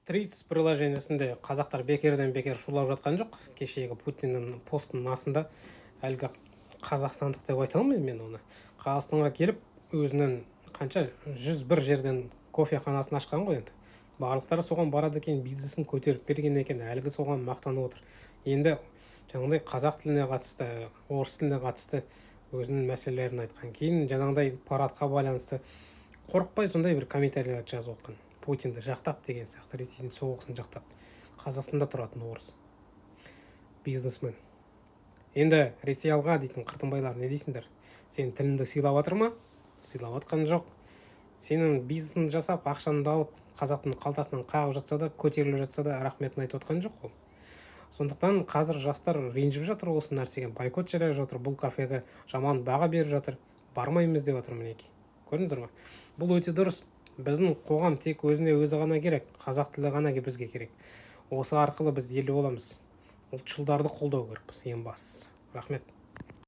Threads приложениесінде қазақтар бекерден бекер шулап жатқан жоқ. Кешегі Путиннің постының астында әлгі қазақстандық деп айта алмаймын мен оны, Қазақстанға келіп, өзінің қанша 101 жерден кофеханасын ашқан ғой. Енді барлықтары соған барады екен, бизнесін көтеріп берген екен. Әлгі соған мақтанып отыр. Енді жаңағыдай қазақ тіліне қатысты, орыс тіліне қатысты өзінің мәселелерін айтқан. Кейін жаңағыдай парадқа байланысты қорықпай сондай бір комментарийлер жазып отқан, Путинді жақтап деген сияқты, Ресейдің соғысын жақтап. Қазақстанда тұратын орыс бизнесмен. Енді Ресей алға дейтін қыртынбайлар, не дейсіңдер? Сен тіліңді сыйлап жатыр ма? Сыйлап жатқан жоқ. Сенің бизнесіңді жасап, ақшаңды алып, қазақтың қалтасынан қағып жатса да, көтеріліп жатса да, рахметін айтып отқан жоқ ол. Сондықтан қазір жастар ренжіп жатыр осы нәрсеге, бойкот жариялап жатыр, бұл кафеге жаман баға беріп жатыр, бармаймыз деп жатыр. Мінекей, көрдіңіздер ма? Бұл өте дұрыс. Біздің қоғам тек өзіне өзі ғана керек, қазақ тілі ғана бізге керек. Осы арқылы біз ел боламыз. Ұлтшылдарды қолдау керекпіз ең бастысы. Рахмет.